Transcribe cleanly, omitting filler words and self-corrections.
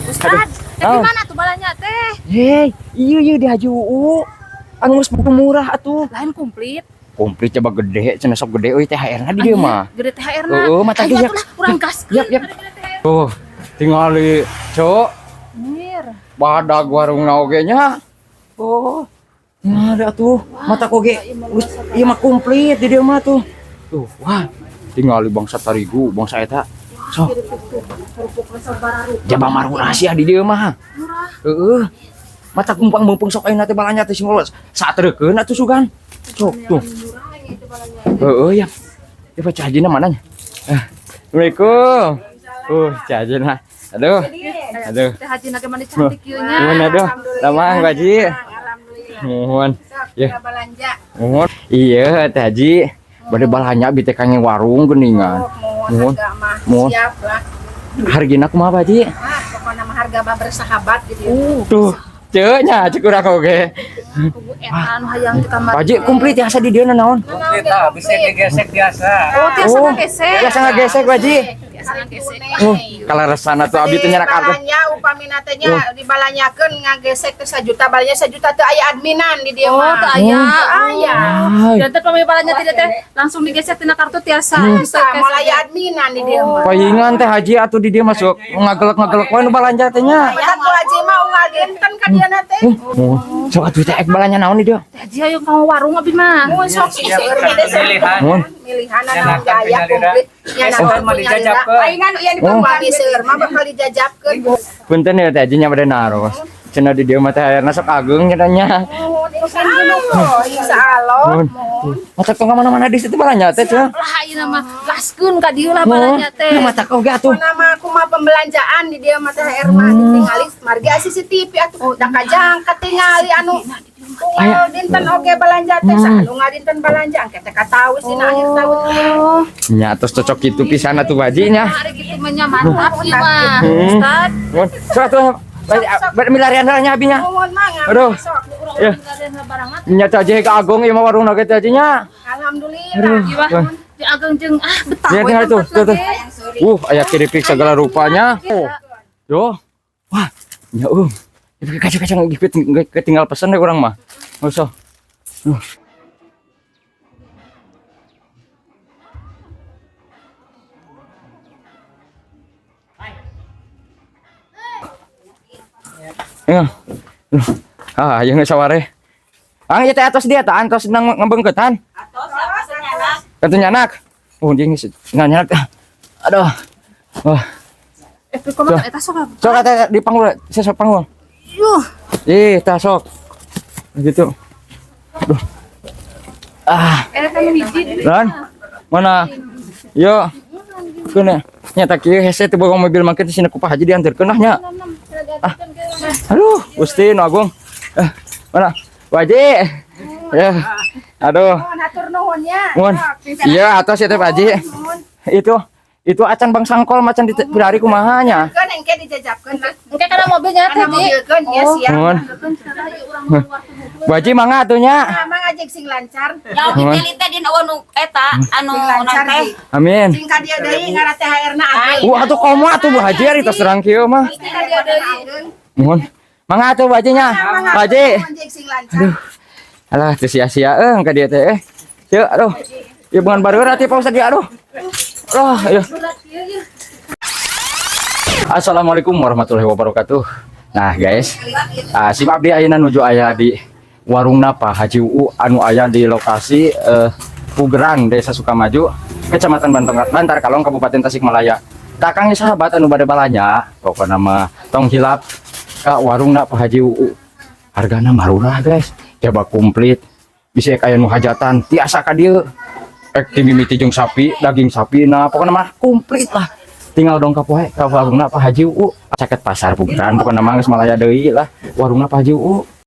Ustad, teh Oh. di mana tuh balanja teh? Hei, iya iya di Haji Uu. Anu geus murah atuh. Lain komplit. Komplit coba gede, cenah sok gede euy THR-na di dieu mah. Gede THR na. Heeh, mata Ayo ge, atuh lah, urang gaskeun. Yap, yap. Tuh, tingali, Cok. Mir. Badag warungna oge nya. Oh, tingali atuh. Mata oge. Geus ieu mah komplit di dieu mah tuh. Tuh, wah. Tingali bangsa tarigu, bangsa eta. Sok, jaba marurah sia di dieu mah. Murah. Heeh. Mata kumpang mumpung sok ayeuna teh balanja teh sing lolos. Saatrekeun atuh sugan. Sok tuh. Murah ya itu balanja. Heeh ya. Ya Pak Cajina mana nya? Ah. Assalamualaikum. Cajina. Aduh. Aduh. Teh Haji na mani cantik ieu nya. Gimana aduh? Damang Pak Haji. Alhamdulillah. Mohon. Ya. Kita belanja. Mohon. Iya, Teh Haji. Bade balanja bi teh kangge warung geuningan. Oh, mohon Mohon. harga mah Mohon. siap lah. Hargina kumaha Pak Haji? Ah, pokoknya mah harga mah bersahabat gitu. Tuh, ceu nya cek urang oge. Kubu eta anu hayang di kamar. Pak Haji komplit ya asa di dieu naon? Kita bisa digesek biasa. Oh, tiasa Oh, ngagesek. Tiasa ngagesek Pak Haji. Tiasa ngagesek. Oh, kaleresan atuh abi teh nyarak kartu. Balanya upamina teh nya dibalanyakeun ngagesek teh 1 juta, balanya 1 juta teu aya adminan di dieu Oh, mah. teu aya. Aya. Ay, Dan teh pami balanja tidak teh langsung digesek tina kartu tiasa. Bisa moal aya adminan di dieu mah. Paingan teh Haji atuh di dieu masuk ngagelek-ngagelek we nu balanja teh nya. Mata ku haji mah unggal dinten ka dieu teh. Oh, sok atuh teh ek balanja naon di dieu? Teh Haji ayo ka warung abi mah. Mun sok seueur gede Pilihan. Mohon. milihan Nyanakan anu gaya pinyalira. komplit nya Oh. Mah dijajabkeun. Palingan ieu dipamali seueur mah bakal dijajabkeun. Punten ya teh Haji nya bade naros. Cenah di dieu mah teh airna sok ageung cenah nya. Mohon insyaallah, insyaallah. Mohon. Mata tong ka mana-mana di situ balanja teh cenah. Lah ayeuna mah gaskeun ka dieu lah balanja teh. Nah, mata oge atuh. Nama kumaha pembelanjaan di dia mah THR mah ditingali margi CCTV atuh da kajang katingali anu unggal dinten oge balanja teh saha unggal dinten balanja engke teh katawis dina akhir tahun. Oh, Nya tos cocok kitu pisan atuh Haji nya. hari gitu mah nya mantap ieu mah. Ustad, Mohon. Sok atuh bade milarian heula nya abi nya. Mohon mangga Aduh. sok. Ya. barangan Nya teh Haji ka agung ieu mah warung teh Haji nya. Alhamdulillah. ieu mah di ageng jeung ah betah Lihat we tinggal tuh, tempat tuh, tuh. lagi. Aya keripik segala rupanya. Oh. Yo. Wah, ya. Ya, kacang-kacang ketinggal pesen deh orang mah. Nggak usah. Ya. Ah, yang saware. Ah, ya teh atos dia tah, antos nang ngebengketan. Atos nyanak. Oh, dia ngis nyanak. Aduh. Wah. Eh, kumaha eta sok. Sok teh di panggul, saya sok panggul. Yuh. Ih, tah sok. Gitu. Aduh. Ah, Eta nu hiji. Dan mana? Yo. Keuna. Nya tak kieu hese teu boga mobil mangke teh sina ku Pak Haji dianterkeun lah nya. Ah. Aduh, Gusti nu agung. Eh, mana? Pak Haji. Ya. Aduh. Mohon hatur nuhun nya. Mohon. Iya, atos ya teh Pak Haji. Itu acan Bang Sangkol macan di berari kumaha nya. Kan engke dijajabkeun lah. Engke kana mobilnya teh Kana Ji. mobilkeun ya siap. Mohon. Bu Haji mangga atuh nya. Nah, mangga jeung sing lancar. Ya oke teh dina eueuh nu eta anu Sing lancar non teh. Ji. Amin. Sing ka dieu deui ngaran THR-na ageung. Wah, atuh komo atuh Bu Haji ari tos terang kieu mah. Sing ka dieu deui ageung. Mohon. Mangga atuh Bu Haji nya. Bu Haji. Jeung sing lancar. Alah, teu sia-sia euy ka dieu teh. Eh. Yeuh, aduh. Ieu bukan baru atuh Pak Ustad ya, aduh. Aduh, ya. Assalamualaikum warahmatullahi wabarakatuh. Nah, guys. Ah, si abdi ayeuna nuju aya di warungna Pak Haji Uu anu aya di lokasi Pugeran, Desa Sukamaju, Kecamatan Bantong, Bantar Kalong, Kabupaten Tasikmalaya. Kakang sahabat anu bade balanja, pokokna mah tong hilap ka warungna Pak Haji Uu. Hargana marurah, guys. Coba komplit. Bisa kaya nu hajatan, tiasa ka dieu. Ek ti mimiti jeung sapi, daging sapi, nah pokokna mah komplit lah. Tinggal dongkap wae ka warungna Pak Haji Uu. Caket pasar Pugeran, pokokna mah geus malaya deui lah warungna Pak Haji Uu.